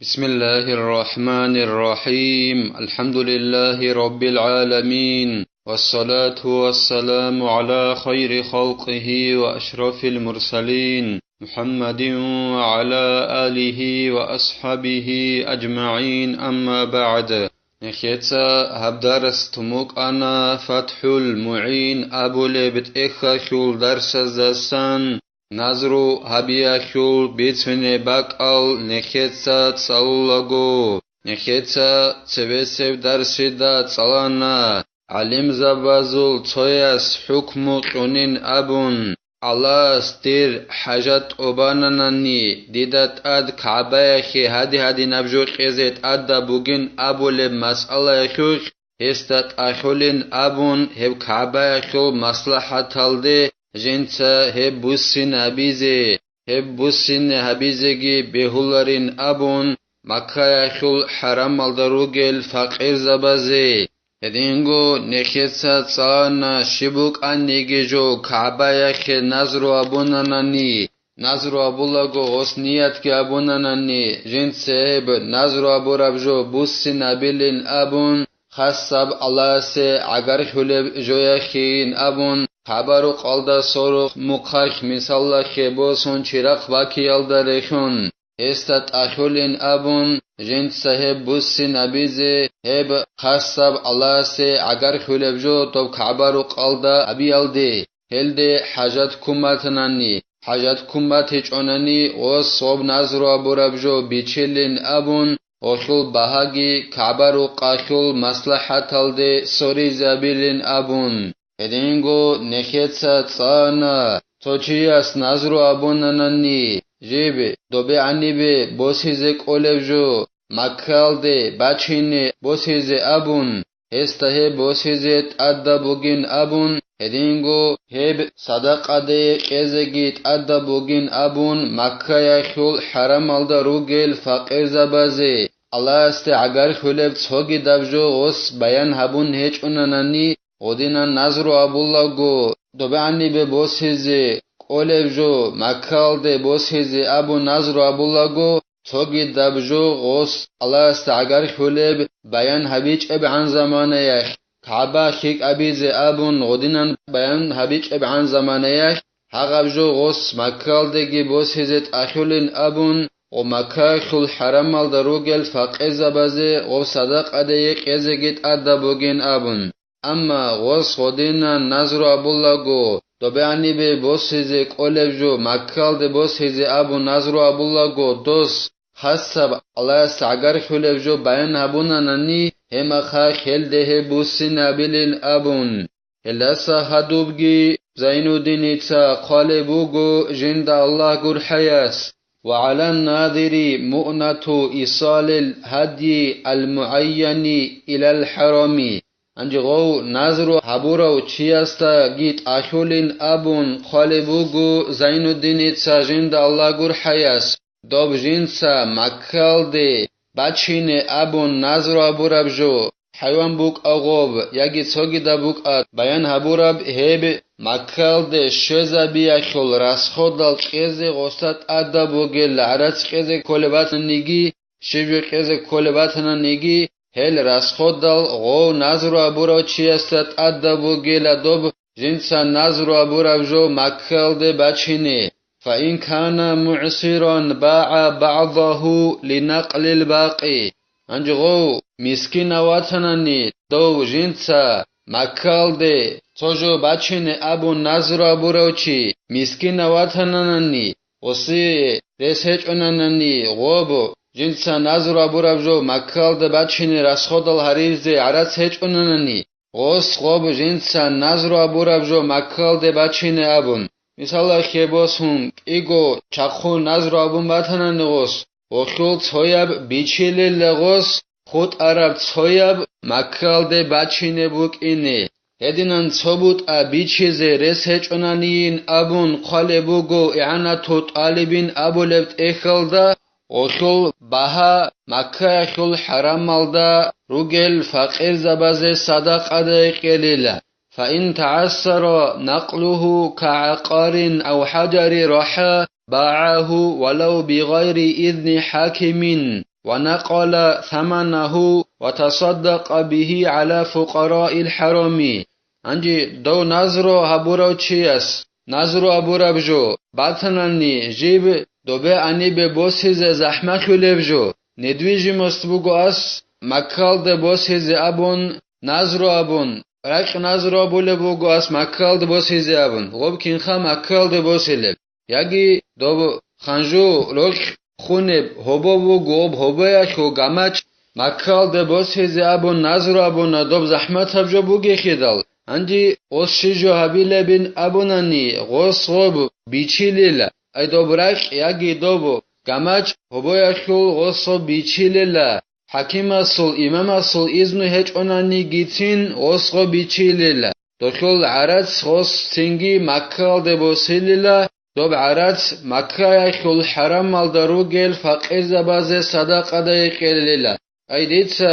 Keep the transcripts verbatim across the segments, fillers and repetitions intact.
بسم الله الرحمن الرحيم. الحمد لله رب العالمين. والصلاة والسلام على خير خلقه وأشرف المرسلين محمد وعلى آله وأصحابه أجمعين. أما بعد. Нехеца гьаб дарс тумукъана ФатхӀул МугӀин абулеб тӀехьалъул дарсаздасан. Назру гьабиялъул бицуне бакӀал нехеца цӀалулаго, нехеца цебесеб дарсида цӀалана, гӀалимзабазул цояс хӀукму кьунин абун, Аллагьас дир хӀажат тӀубананани, дида тӀад КагӀбаялъе гьади-гьадинаб жо кьезе тӀадаб бугин абулеб масъалаялъулъ, гьесда тӀахьулин абун, гьеб КагӀбаялъул маслахӀаталде жинца гьеб буссин гьабизе, гьеб буссин гьабизеги бегьуларин абун, Маккаялъул хӀарамалда ругел факъирзабазе. Гьединго нехеца цӀана щиб букӀаниги жо КагӀбаялъе назру абунанани, назру абулаго гъос ниятги абунанани, жинца гьеб назру абураб жо буссинабилин абун, хасаб Аллагьасе гӀагархьулеб жояхъейин абун, КагӀба-рукъалда сорухъ мухъалъ мисаллахъе босун чирахъ бакиялда рехун, гьесда тӀахьулин абун, жинца гьеб буссинабизе, гьеб хасаб Аллагьасе гӀагархьулеб жо доб КагӀба-рукъалда абиялде, гьелде хӀажат ккун батанани, хӀажат ккун батичӀонани, гъос гъоб назру абураб жо бичилин абун, гъолъул багьаги КагӀба-рукъалъул маслахӀаталде соризабилин абун. Гьединго нехеца цӀана, цо чияс назру абунанани, жиб добе гьанибе босизе кӀолеб жо, Маккалде бачине босизе абун, гьесда гьеб босизе тӀадаб бугин абун, гьединго гьеб садакъаде кьезеги тӀадаб бугин абун, Маккаялъул хӀарамалда ругел факъирзабазе Аллагьасде гӀагархьулеб цогидаб жо гъос баян гьабун гьечӀунанани, гъодинан назру абулаго, добе гьанибе босизе кӀолеб жо, Маккалде босизе абун назру абулаго, цогидаб жо гъос Аллагьасда гӀагархьулеб баян гьабичӀебгӀан заманаялъ, КагӀба лъикӀабизе абун гъодинан баян гьабичӀебгӀан заманаялъ, гьагъаб жо гъос Маккалдеги босизе тӀахьулин абун, гъо Маккаялъул хӀарамалда ругел факъирзабазе гъоб садакъаде кьезеги тӀадаб бугин абун. Амма гъос гъодинан назру абулаго, добе гьанибе босизе кӀолеб жо, Маккалде босизе абун назру абулаго, дос хасаб Аллагьас гӀагархьулеб жо баян гьабунанани, гьемаха хелде гьеб буссинабилин абун. Гьелдаса гьадубги Зайнуддиница хъвалеб буго жинда Аллагь гурхӀаяс: «Ва гӀалан назири муънату исалил гьадйи ал-мугӀайяни илал хӀарами». Гьанже гъов назру гьабурав чиясдаги тӀахьулин абун хъвалеб буго Зайнуддиница жинда Аллагь гурхӀаяс, доб жинца Маккалде бачине абун назру гьабураб жо, хӀайван букӀа гъоб яги цогидаб букӀа баян гьабураб гьеб, Маккалде щвезабиялъул расходал кьезе гъоса тӀадаб бугел, гӀарац кьезе кколеб батаниги, щиб жо кьезе кколеб батананиги, гьел расходал гъов назру абурав чиясда тӀадаб бугела доб жинца назру абураб жо Маккалде бачине. Фаин кана мугӀсиран багӀа багӀдагьу линакълил бакъи. Гьанже гъов мискинав ватанани, дов жинца Маккалде цо жо бачине абун назру абурав чи мискинав ватананани, гъосие рес гьечӀонанани, гъоб жинца назру абураб жо Маккалда бачине расходал гьаризе гӀарац гьечӀонанани, гъос гъоб жинца назру абураб жо Маккалде бачине абун. Мисалалъе босун, кӀиго чахъун назру абун батанани гъос, гъолъул цояб бичилел гъос, хутӀараб цояб Маккалде бачине букӀине. Гьединан цо бутӀа бичизе рес гьечӀонанийин абун хъвалеб буго ИгӀанату ТӀалибин абулеб тӀехьалда, гъолъул багьа Маккаялъул хӀарамалда ругел факъирзабазе садакъаде кьелила. فإن تعسر نقله كعقار أو حجر رحى باعه ولو بغير إذن حاكم. ونقل ثمنه وتصدق به على فقراء الحرم. Гьанже дов назру гьабурав чияс назру гьабураб жо батанани, жиб добе гьанибе босизе захӀмалъулеб жо, недвижимость буго ас Маккалде босизе абун назру абун, ракь назру абулеб буго ас Маккалде босизе абун, гъоб кинха Маккалде босилеб. Яги доб ханжу рокь хунеб гьобо вуго, гьоб гьобоялъул гамачӀ Маккалде босизе абун назру абуна, доб захӀматаб жо бугехидал, гьанже гъос щиб жо гьабилебин абунани, гъос гъоб бичилила, ай доб ракь яги доб гамачӀ гьобоялъул гъос гъоб бичилила, хӀакимасул, имамасул изну гьечӀонанигицин гъос гъоб бичилила. Долъул гӀарац гъос цинги Маккаялде босилила, доб гӀарац Маккаялъул хӀарамалда ругел факъирзабазе садакъаде кьелила. Ай дица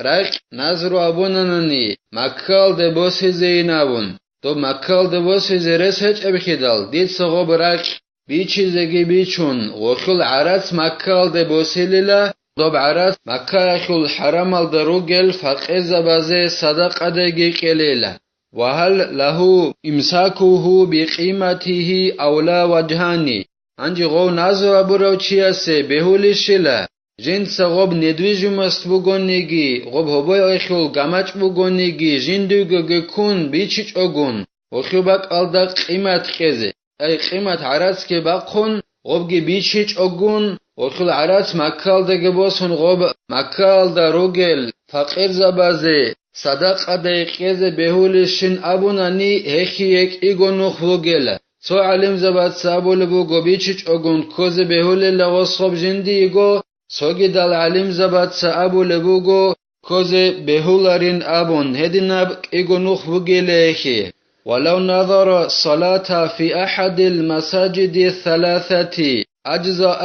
ракь назру абунанани, Маккаялде босизейин абун, доб Маккаялде босизе рес гьечӀебхидал, дица гъоб ракь бичизеги бичун, гъолъул гӀарац Маккаялде босилила, доб гӀарац Маккаялъул хӀарамалда ругел факъирзабазе садакъадеги кьелила. وهل له إمساكه بقيمته أو لا وجهان. Гьанже гъов назру абурав чиясе бегьулищила, жинца гъоб недвижимость бугониги, гъоб гьобоялъул гамачӀ бугониги, жиндиего ккун бичичӀогун, гъолъул бакӀалда къимат кьезе. Ай къимат гӀарацги бахъун, гъобги бичичӀогун, гъолъул гӀарац Маккаялдаги босун, гъоб Маккаялда ругел факъирзабазе садакъаде кьезе бегьулищин абунани, гьехие кӀиго нух бугела. Цо гӀалимзабаца абулеб буго, бичичӀогун ккозе бегьулела гъос гъоб жиндиего, цогидал гӀалимзабаца абулеб буго, ккозе бегьуларин абун, гьединаб кӀиго нух бугелайихьи. ولو نذر الصلاة في أحد المساجد الثلاثة أجزأ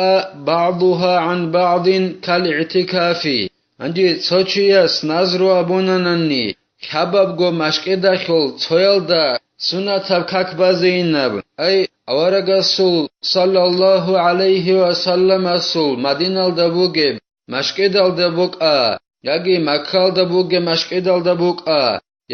بعضها عن بعض كالاعتكاف. Гьанже цо чияс назру абунанани, хабабго машкӀидалъул цоялда сунатаб как базейинаб, ай, аварагасул, саллаллагьу гӀалайгьи ва салламасул, Мадиналда бугеб машкӀидалда букӀа, яги Маккалда бугеб машкӀидалда букӀа,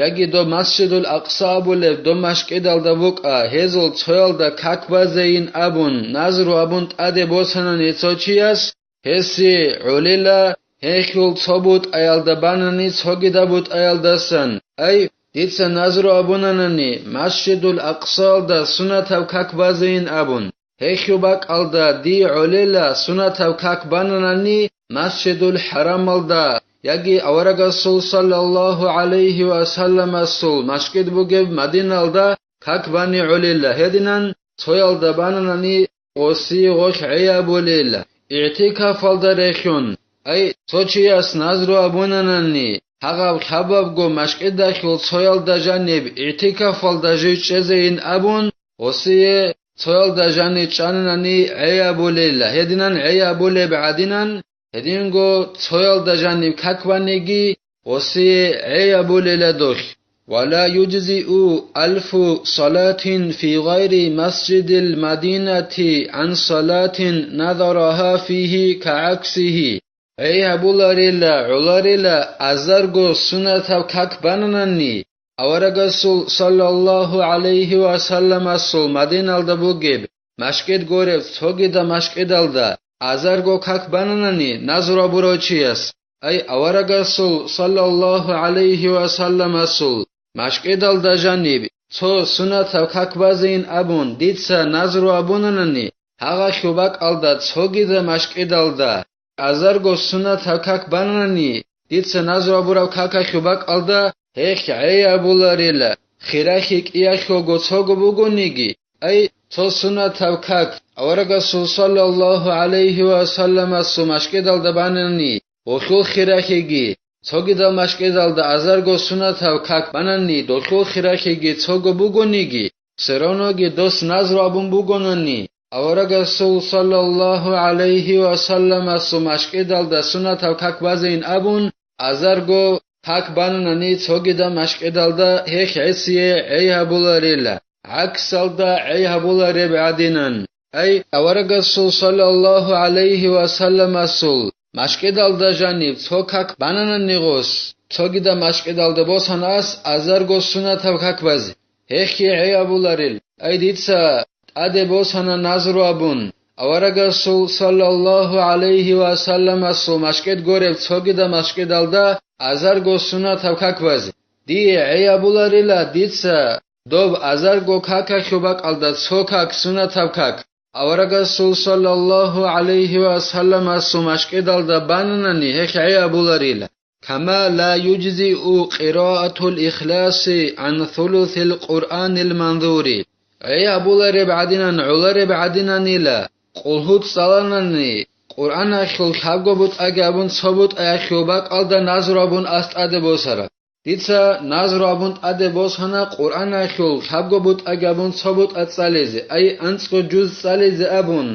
яги доб Масжидул Акъса абулеб доб машкӀидалда букӀа, гьезул цоялда как базейин абун, назру абун тӀаде босанани цо чияс, гьесие гӀолила, гьелъул цо бутӀаялда банани цогидаб бутӀаялдасан, ай, дица назру абунанани, Масжидул Акъсаялда сунатаб как базейин абун. Гьелъул бакӀалда дие гӀолела сунатаб как бананани Масжидул ХӀарамалда, яги аварагасул саллаллагьу гӀалайгьи ва салламасул машкӀид бугеб Мадиналда как бани гӀолела, гьединан цоялда бананани гъосие гъолъ гӀей абулел, игӀтикафалда рехьун. Ай, цо чияс назру абунанани, гьагъаб хабабго машкӀидалъул цоялда жаниб игӀтикафалда жив чӀезейин абун, гъосие цоялда жанир чӀананани гӀей абулел, гьединан гӀей абулеб гӀадинан, гьединго цоялда жаниб как баниги, гъосие гӀей абулела дохь. ولا يجزئ ألف صلاة في غير مسجد المدينة عن صلاة نذرها فيه كعكسه. ГӀей гьабуларила, гӀоларила азарго сунатаб как бананани, аварагасул саллаллагьу гӀалайгьи ва салламасул Мадиналда бугеб машкӀид гуреб цогидаб машкӀидалда азарго как бананани назру абурав чияс, ай, аварагасул саллаллагьу гӀалайгьи ва салламасул машкӀидалда жаниб цо сунатаб как базейин абун дица назру абунанани, гьагъалъул бакӀалда цогидаб машкӀидалда азарго сунатаб как бананани, дица назру абураб какалъул бакӀалда гьелъ гӀей абуларила, хирахьи кӀиялъулго цого бугониги, ай, цо сунатаб как аварагасул саллаллагьу гӀалайгьи ва салламасул машкӀидалда банани, гъолъул хирахьиги, цогидал машкӀидалда азарго сунатаб как банани, долъул хирахьиги цого бугониги, все равноги дос назру абун бугонани, аварагасул саллаллагьу гӀалайгьи ва салламасул машкӀидалда сунатаб как базейин абун, азарго как бананани цогидаб машкӀидалда гьелъ гӀесие гӀей гьабуларила, гӀаксалда гӀей гьабулареб гӀадинан. Ай, аварагасул саллаллагьу гӀалайгьи ва салламасул мажгиталда жаниб цо как бананани гъос, цогидаб мажгиталда босана ас азарго сунатаб как базе. Гьехги гӀей абуларил, ай дица тӀаде босана назру абун, аварагасул саллаллагьу гӀалайгьи ва салламасул мажгит гуреб цогидаб мажгиталда азарго сунатаб как базе. Дие гӀей абуларила дица доб азарго какалъул бакӀалда цо как, сунатаб как, аварагасул саллаллагьу гӀалайгьи ва салламасул мажгиталда бананани гьехги гӀей абуларила. Кама ла юджзиу къираатул ихласи гӀан сулусил Къуръанил манзури. ГӀей абулареб гӀадинан гӀолареб гӀадинанила, къулгьу цӀаланани, Къуръаналъул лъабго бутӀаги абун цо бутӀаялъул бакӀалда назру абун ас тӀаде босараб. Дица назру абун тӀаде босана Къуръаналъул лъабго бутӀаги абун цо бутӀа цӀализе, ай анцӀго жуз цӀализе абун.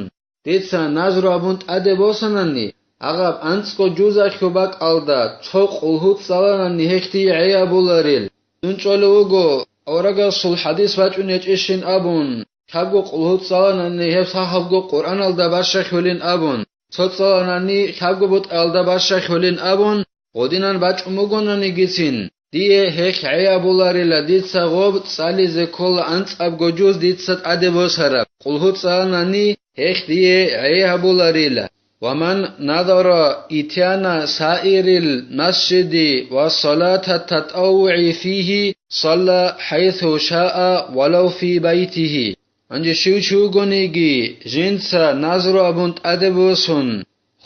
Дица назру абун тӀаде босанани, гьагъаб анцӀго жузалъул бакӀалда цо къулгьу цӀаланани гьехги гӀей абуларил. Дун чӀолев вуго, аварагасул хадис бачӀун гьечӀищин абун, лъабго къулгьу цӀаланани гьеб сахабго Къуръаналда бащалъулин абун, цо цӀаланани лъабго бутӀаялда бащалъулин абун, гъодинан бачӀун бугонанигицин, дие гьехги гӀей абуларила, дица гъоб цӀализе ккола анцӀабго жуз дица тӀаде босараб, къулгьу цӀаланани гьехги дие гӀей абуларила. Ва ман назара итяна саирил масжиди ва салата татаввугӀи фигьи салла хӀайсу шаа валав фи байтигьи. Гьанже щив чи вугониги, жинца назру абун тӀаде босун,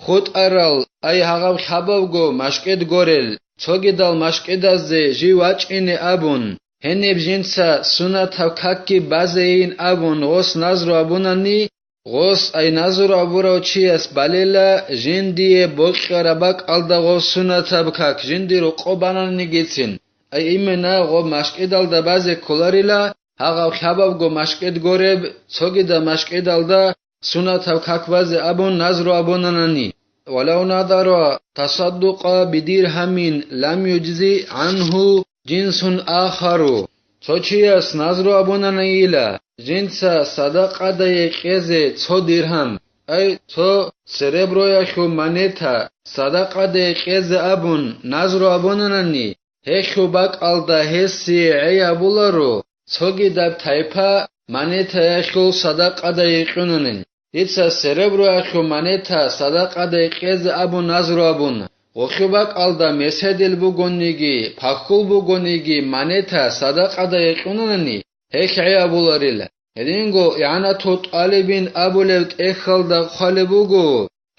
хутӀарал, ай гьагъаб лъабабго мажгит гурел, цогидал мажгитазде жив вачӀине абун, гьениб жинца сунатаб какги базейин абун гъос назру абунани, гъос, ай назру абурав чияс балела, жиндие бокьараб бакӀалда гъов сунатаб как жиндир рокъоб бананигицин, ай имена гъоб мажгиталда базе кколарила, гьагъаб лъабабго мажгит гуреб, цогидаб мажгиталда сунатаб как базе абун назру абунанани. Валав надара тасаддукъа бидиргьамин лам юджзи гӀангьу жинсун ахару. Цо чияс назру абунанайила, жинца садакъадае кьезе цо диргьам, ай цо сереброялъул монета садакъадае кьезе абун назру абунанани, гьелъул бакӀалда гьесие гӀей абуларо, цогидаб тайпа монетаялъул садакъадае кьунанин. Дица сереброялъул монета садакъадае кьезе абун назру абун, гъолъул бакӀалда меседил бугониги, пахьул бугониги монета садакъадае кьунанани, гьелъ гӀей абуларила. Гьединго игӀанатул тӀалибин абулеб тӀехьалда хъвалеб буго,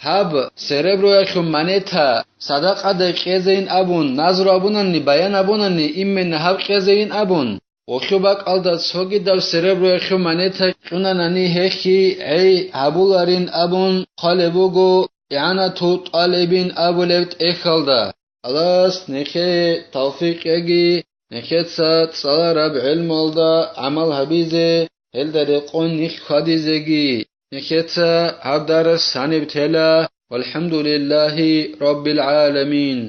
гьаб сереброялъул монета садакъадай кьезейин абун назру абунани, баян абунани, именно гьаб кьезейин абун, гъолъул бакӀалда цогидаб сереброялъул монета кьунанани гьехги гӀей гьабуларин абун хъвалеб буго игӀанатул тӀалибин абулеб тӀехьалда. Аллагьас нехее тавфикъ кьеги, нехеца цӀалараб гӀелмалда гӀамал гьабизе, гьелда рекъон нилъ хьвадизеги. Нехеца гьаб дарс гьаниб тела. ВалхӀамдулиллагьи раббил гӀаламин.